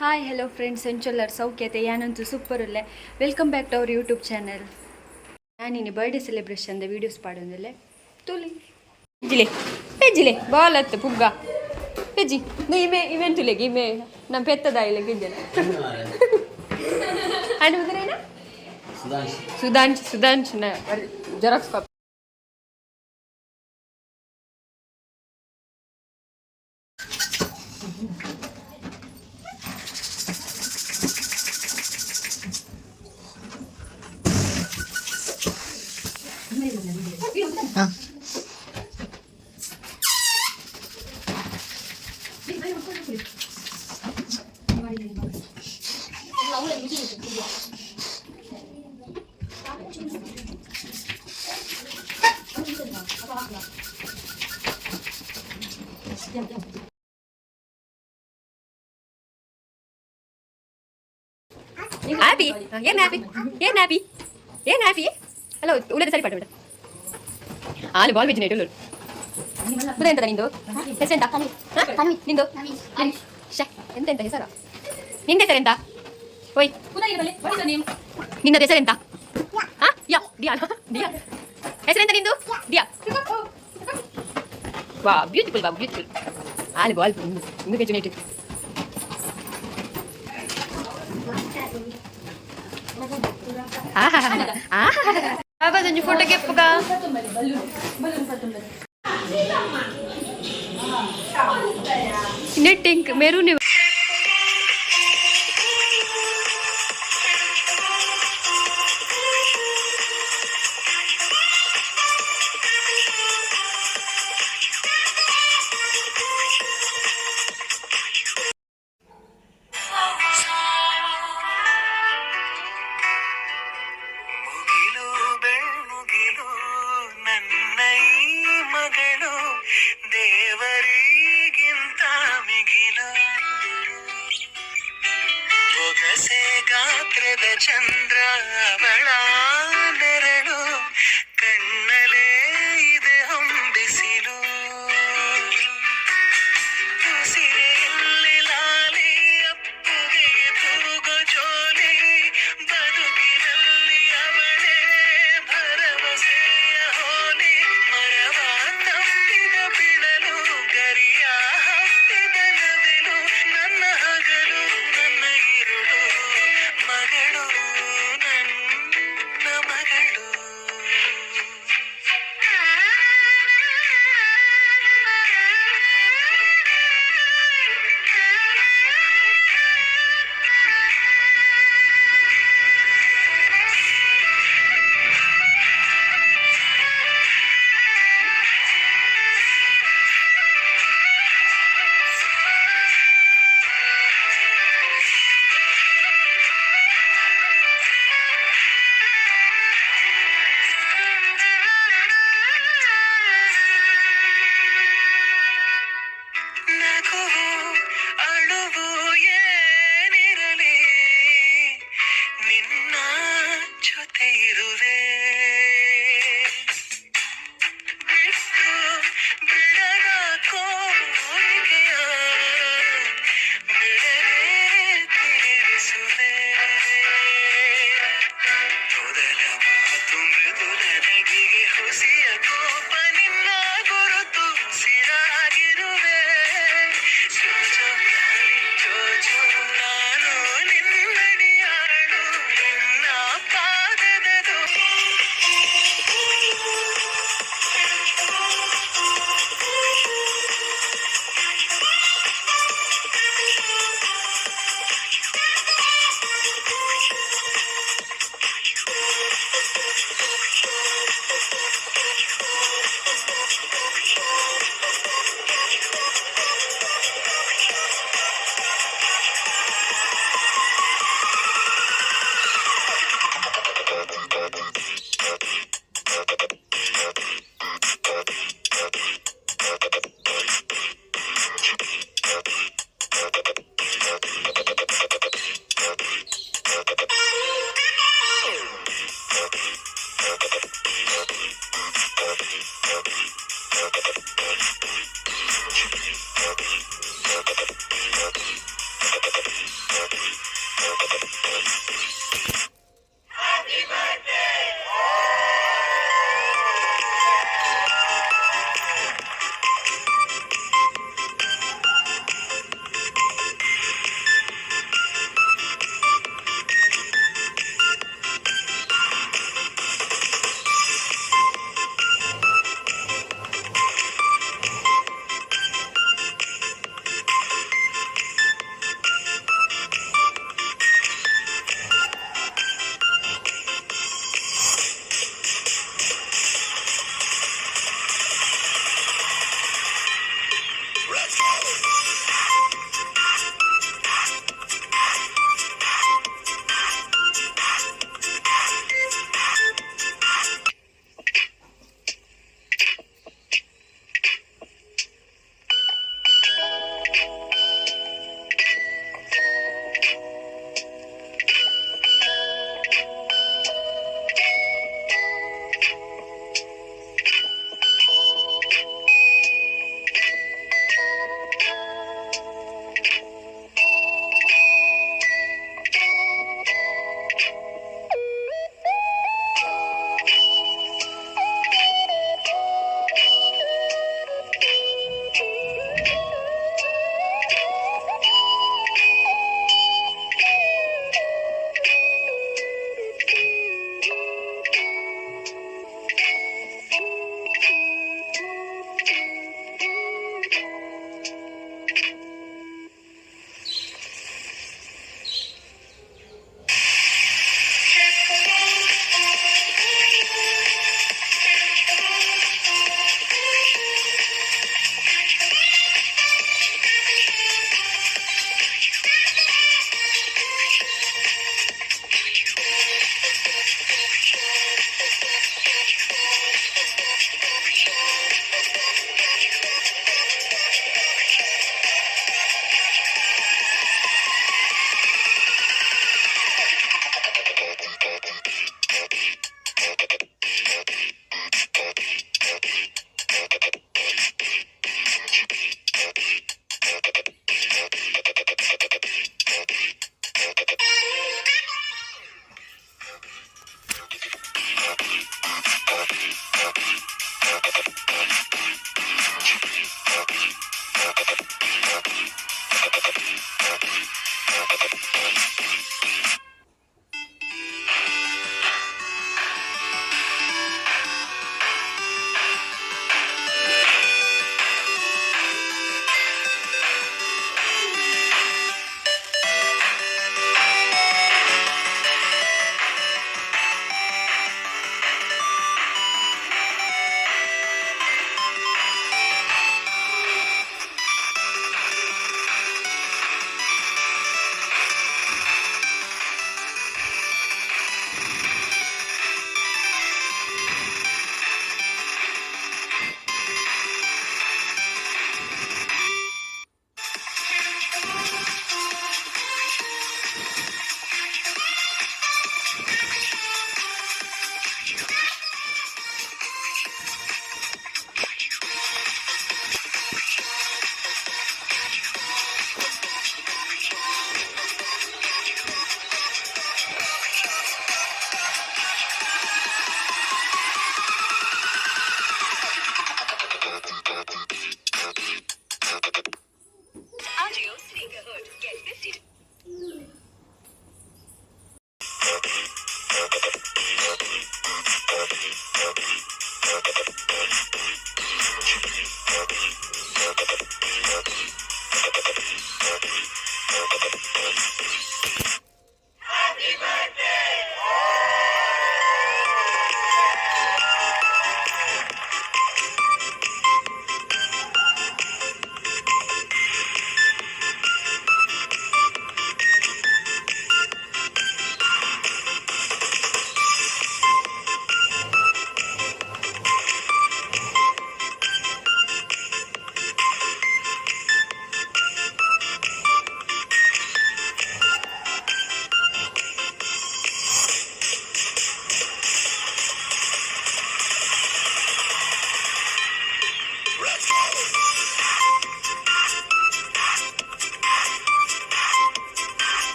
Hi hello friends, ಎಂಚೊಲ್ಲರ್ ಸೌಖ್ಯತೆ? ಯಾನಂತೂ ಸೂಪರ್ ಉಲ್ಲೆ. Welcome back to our YouTube channel. ನಾನಿನಿ birthday celebration the videos ಪಾಡೊಂದುಲ್ಲೆ ತುಲಿ. ಜಿಲೆ ಪೆಜ್ಜಿಲೆ ಬಾಲ್ ಅತ್ತು ಪುಗ್ಗ ಪೆಜ್ಜಿ ಇಮೆ ಇವೆಂಟ್ ತುಲೆಗೆ ಇಮೆ ನಮ್ಮ ಪೆತ್ತದ ಇಲ್ಲ ಗಿಂಜಲ ಅಂಡ್ ಉದರೇನ ಸುಧಾಂಶ್ ಸುಧಾಂಶ್ ಜೆರಾಕ್ಸ್ ಕಾಪಿ. ಹ್ಯಾಪಿ ಏನ್? ಹ್ಯಾಪಿ ಏನ್? ಹ್ಯಾಪಿ ಏನ್? ಹ್ಯಾಪಿ ಅಲ್ಲ? ಉಳಿದ ಸರಿ ಪಾಠ ಬಿಡ. ಆಲು ಬಾಲ್ ಬೆಜ್ಜಿ ನೆಟ್ಟು ಎಂತ ನಿಂದು ಹೆಸರೆಂತ? ನಿಂದು ಶೇ ಎಂತ ಎಂತ ಹೆಸರ? ನಿಂದ ಹೆಸರೆಂತ? ಓಯ್, ನಿನ್ನದು ಹೆಸರೆಂತ? ಹಾ, ಯಾ ಡಿಯಾ ಡಿಯಾ. ಹೆಸರೆಂತ ನಿಂದು? ಡಿಯಾ. ವಾ, ಬ್ಯೂಟಿಫುಲ್ ಬಾ, ಬ್ಯೂಟಿಫುಲ್. ಆಲು ಬಾಲ್ ಇಂದು ಬೆಜ್ಜಿ ನೆಟ್ಟು. ಆಬಾದೊಂಜಿ ಫೋಟೋ ಕೆಪ್ಪುಗ. ನೆಟ್ ಇಂಕ್ ಮೆರೂನ್. ಮುಗಿಲು ಬೆಳ್ಮುಗಿಲು ನನ್ನ ಈ ಮಗಳು ದೇವರಿಗಿಂತ ಮಿಗಿಲು. ಬೊಗಸೆ ಗಾತ್ರದ ಚಂದ್ರ ಅವಳ ನೆರಳು, ಕಣ್ಣಲೇ ಇದೆ ಹೊಂಬಿಸಿಲು. ಉಸಿರೆಯಲ್ಲಿ ಲಾಲಿ, ಅಪ್ಪುಗೆ ತೂಗೋ ಜೋಲಿ. ಬದುಕಿನಲ್ಲಿ ಅವಳೇ ಭರವಸೆಯ ಹೋಲಿ. ಮರವ ತಪ್ಪಿದ ಬಿಳಲು, ಗರಿಯ ಹತ್ತಿದ ನವಿಲು. ನನ್ನ ಹಗಲು, ನನ್ನ ಇರುಳು, ಮಗಳು ನನ್ನ.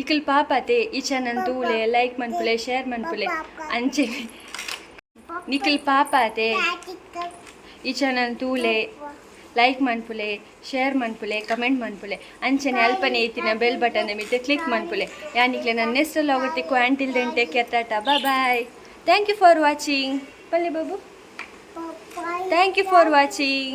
ನಿಕುಲ್ ಪಾಪತೆ ಈ ಚಾನಲ್ ತೂಲೆ, ಲೈಕ್ ಮನ್ಪುಲೆ, ಶೇರ್ ಮನ್ಪುಲೆ. ಅಂಚೆನೆ ನಿಕುಲ್ ಪಾಪತೆ ಈ ಚಾನಲ್ ತೂಲೆ, ಲೈಕ್ ಮನ್ಪುಲೆ, ಶೇರ್ ಮನ್ಪುಲೆ, ಕಮೆಂಟ್ ಮನ್ಪುಲೆ. ಅಂಚನೆ ಅಲ್ಪನೆ ಇತ್ತಿನ ಬೆಲ್ ಬಟನ್ ಮಿತ್ತ್ ಕ್ಲಿಕ್ ಮನ್ಪುಲೆ. ಯಾನ್ ನಿಕ್ಲೆ ನನ್ನ ನೆಕ್ಸ್ಟ್ ವ್ಲಾಗ್ ತಿಕ್ಕು. Until then, take care, tata, bye. Thank you for watching. ಪಲ್ಲೆ Babu, thank you for watching.